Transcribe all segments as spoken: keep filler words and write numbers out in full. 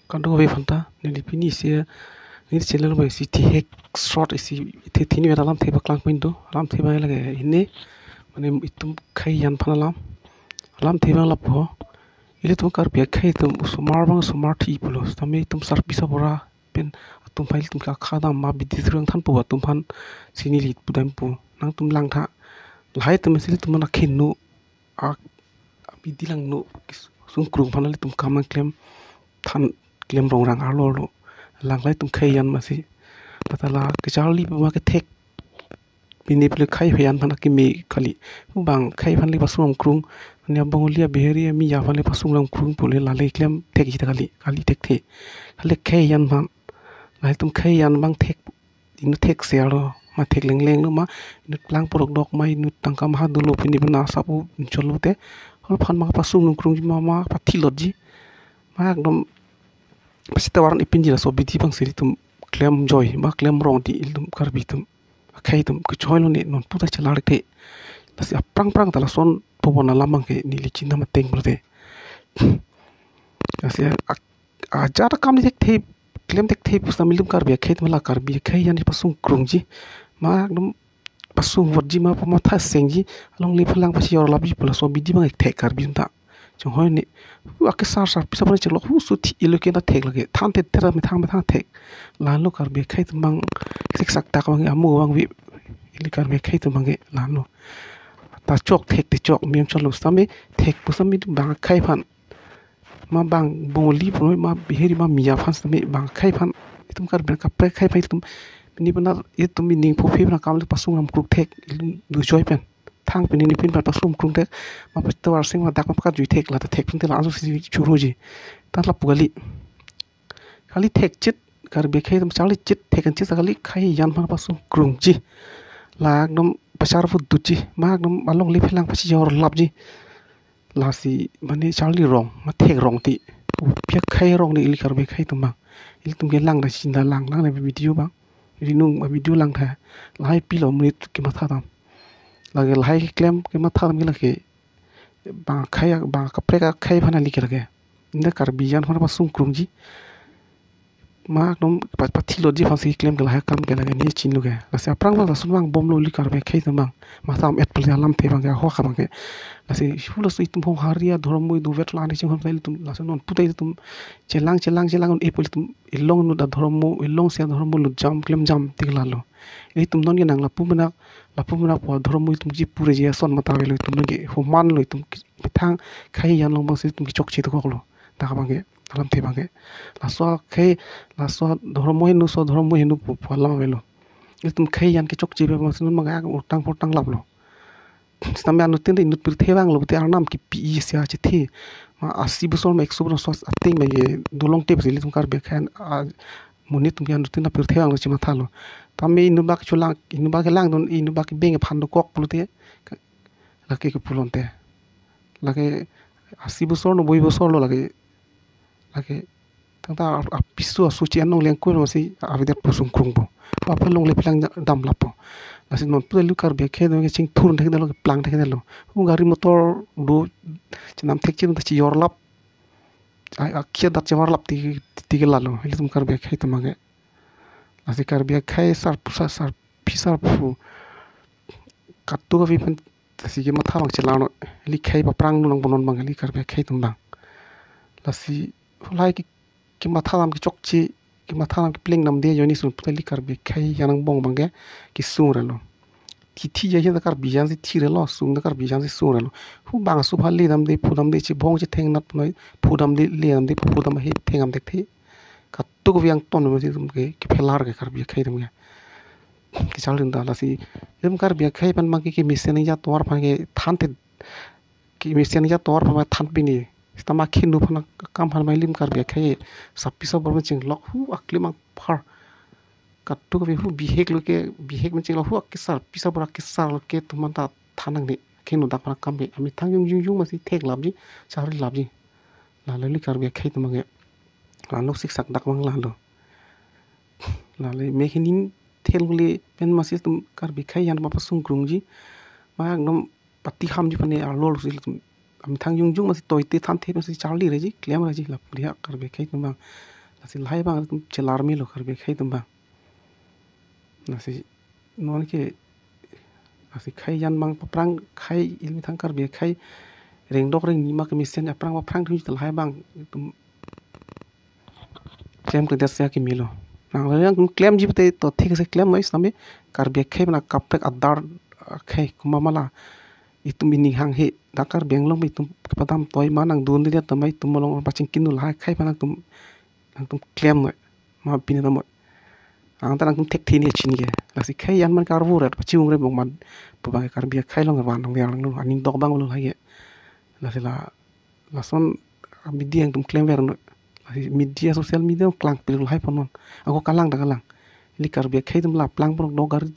Kado-kave aphanta, neli pini isi, neli channel bai isi thihek short isi, ithi thini vet alamthe paklang pon do, alamthe bai lake hini, mane itum khei yan aphan alam, alamthe bai lapu ho, ilitum Karbi akhei atum osomar abang osomar thi pulo, sitame itum sarpi sabor pen atum aphan ilitum ke akhei dam ma bidi thurang thanpo atum aphan si neli pudam pu, nangtum langtha, lahai atum si ilitum aphan akhei no, a, abidi langno, sungkrung aphan ilitum kam klem than klem rongrang arlo arlo. Lang lahai atum khei yan masi. Patala kacharli puma kethek. Pini pule khei aphan aphan akimi kali. Bang khei aphan le pasung krung. Anya Bongali, Bihari, Miya aphan le pasung lang krung pule lale klem thekji ta kali. Kali thekthe. Kali khei yan aphan. Lahai atum khei yan abang thek inut thekser lo, ma thek lengleng lo ma, inut plang porok dok ma, inut tangka maha dolo pini puna asap u cholo te, hol aphan ma pasung nung krungji ma, ma pathilotji, ma ekdom pasi tovar ipinji laso abidi abang si ilitum klem joi, ma klem rong ti ilitum Karbi atum, akhei atum, kechoi lo ne non puta chelar te, lasi aphrang phrang ta lason pobon alam abang ke neli chinta mateng pulote. Lasi ak-, ajat akam ni thekthe, klem thekthe pusitame ilitum Karbi akhei atum la Karbi akhei yan pasung krungji. Ma ekdom pasung votji ma pamatha sengji. Alongle phelang pasi yor lapji pu laso abidi abang thek Karbi atum ta. Chonghoi ne. Hu akesar sarpi sabor chenglok hu suthi ilo ke ta thek lake. Than te thera methang methang thek. Lalo Karbi akhei atum abang siksak dak abang amu abang vi. Ili Karbi akhei atum abang lalo. Ta chok thek te chok mim cholo sitame thek pusitame bang akhei aphan. Ma bang Bongali pu ma Bihari ma Miya aphan sitame bang akhei aphan. Itum Karbi kaprek akhei aphan itum. Pini puna itum ining phu phi puna kam le pasung ram kruk thek. Itum dujoi pen. Thang pini ni pin pan pasung krung thek. Ma pasti tovar sing ma dak ma pakat jui thek la ta thek pun te la anso si churuji. Ta lapu kali. Kali thekchit Karbi akhei atum charlichit thek anchit kali khei yan aphan pasung krungji. La ekdom pasar pu duji. Ma ekdom alongle phelang pasi yor lapji. Lasi mane charli rong, ma thek rong ti. Upia khei rong ni ili Karbi akhei atum abang. Ilitum ke lang da chinta lang, lang da video abang. Rinung ba video langtha. Lahai pilo monit kematha dam. Lake lahai keklem kematha dam ke lake. Bang akhei, bang kaprek akhei aphan ali ke lake. Inda Karbi yan aphan pasung krungji. Ma ekdom pa-, pathilotji aphan si klem ke lahai akam ke lake ne chinlo ke. Lasi aphrang abang lason abang bomlo ili Karbi akhei atum abang. Matham et pali alamthe abang ke, ahok abang ke. Lasi hu laso itum hong hari adhormo idu vet la ne chinghon ilitum laso non puta ilitum chelang chelang chelang un epul itum ilong inut adhormo, ilong si adhormo lut jam klem jam tik lalo. Ilitum non ke nang lapu menak, lapu menak pu adhormo itum ji pure ji ason mata avelo itum non ke homan lo itum ki-, methang khei yan along abang si itum kechokche dokok lo. Dak abang ke, alamthe abang ke. Laso akhei, laso adhormo heno, so adhormo heno pu, pu alam avelo. Itum khei yan kechokche abang si non abang ke utang putang laplo. Sitame anuttin ta inut pirthe vanglo, pute arnam kipi isi achethe. Ma asi bosor ma ekso bosor so ateng ma ye dolong te pusi ilitum Karbi akhei a monit atum ke anuttin ta pirthe vanglo chemathalo. Tame inut bak chulang, inut bak langdun, inut bak beng aphan dokok pulote. Lake ke pulote. Lake asi bosor no boi bosor lo lake. Lake tangta ap-, apiso asochi anong lengkun masi avedet pusung krungpo. Pu aphan longle phelang ja-, dam lapo. Lasi non puta ili Karbi akhei atum ke chingthur thekdetlo, keplang thekdetlo. Hu gari motor do chenam thekche ta chiyor lap. Ai akhei adat chiyor lap ti, ti ke lalo. Ilitum Karbi akhei atum abang ke. Lasi Karbi akhei sar, sar, sarpi sarpo. Katu kavi pen lasi kematha abang chelang no. Ili khei paphrang nang bonon abang ili Karbi akhei atum abang. Lasi lahai ke, kematha dam kechokche, kematha dam kepleng dam de ajoine sun puta ili Karbi akhei yan angbong abang ke kesung relo. Thithi ahin ta Karbi yan si thi relo, sung ta Karbi yan si sung relo. Hu bang aso aphan le dam de, phu dam de, chibong chetheng nat noi, phu dam de, le dam de, phu dam ahe theng dam thekthe. Katu kavi angton masi itum ke, kephelar ke Karbi akhei atum ke. Kechal rinta lasi, itum Karbi akhei aphan abang ke, kemesen aja tovar aphan ke than te, kemesen aja tovar aphan than pini. Sitame akhei nu aphan akam aphan ma ilim Karbi akhei sarpi sabor ma chinglok hu aklim angphar. Katu kavi hu bihek lo ke, bihek ma chinglok hu akesar, pi sabor akesar lo ke itum aphan ta than nangne. Akhei nu dak aphan akam ke, amethang jung jung jung masi thek lapji, charli lapji. Lalo ili Karbi akhei atum abang ke. Lalo siksak dak abang lalo. Lale mek hini thelongle pen masi itum Karbi akhei yan ma pasung krungji. Ma ekdom pati hamji pune arlo arlo si itum methang jongjong masi toite thanthe masi charli reji, klem reji, la puriha Karbi akhei atum abang. Lasi lahai abang atum chelar melo Karbi akhei atum abang. Lasi non ke, lasi khei jan abang paphrang khei, ili methang Karbi akhei rengdok rengni ma kemesen aphrang paphrang thu lahai abang atum klemkledet si akimi lo. Nang lalu yang klemji pute to thik se klem noi sami Karbi akhei mana kaprek adar akhei komat ma la itum ining hanghe, dak Karbi Anglong pen itum kepadam toi ma nangdunde dia tamai itum along pachingkinu lahai akhei aphan nangtum, nangtum klem noi. Ma pine tamo. Angtan nangtum thekthe ne chinine ke. Lasi khei jan abang karvu ret pachiung re bong mat pu abang Karbi akhei along van nang ver lo aning dok abang lo lahai ke. Lasi la lason media nangtum klemver noi. Lasi media, social media klangpil lahai pon non. Ako kalang ta kalang. Ili Karbi akhei atum la plang pon do gari,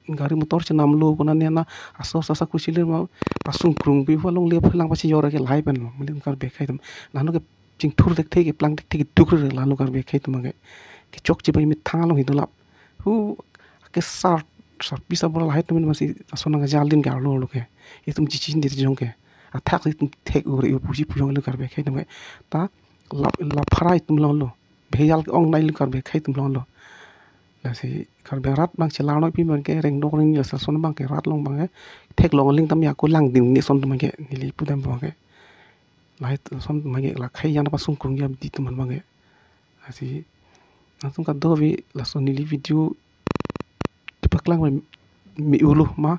gari motor chenam lo kona ne na aso sasa kusilir ma pasung krung pi along le phelang pachijor ke lahai pen lo. Mili Karbi akhei atum. Nano ke chingthur thekthe, keplang thekthe, keduk re lalo Karbi akhei atum ke. Kechokche bai methang along hidulap. Hu ke sar sarpi sarbura lahai atum masi ason nang jaldin garlo lo ke. Itum chichin dir jong ke. Athak itum thek ure u puji pujong lo Karbi akhei atum ke. Ta la la phara itum lo lo. Bhejal ke-ong nai lo Karbi akhei atum lo lo. Lasi Karbi arat abang chelar noi pi abang ke rengdok rengni lasi ason abang ke rat along abang ke theklong aling tam ya ko langding ne ason atum ke neli pudam abang ke. Lahai ason abang ke la khei jan pasung krung ya di atum abang ke. Lasi nangtum kadokave lason neli video kepaklang me, me ulo ma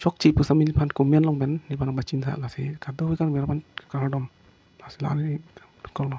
chokche pu sami neliphan comment along pen neliphan pachini tha. Lasi kadokave Karbi arat aphan kardom. Lasi la neli kardom.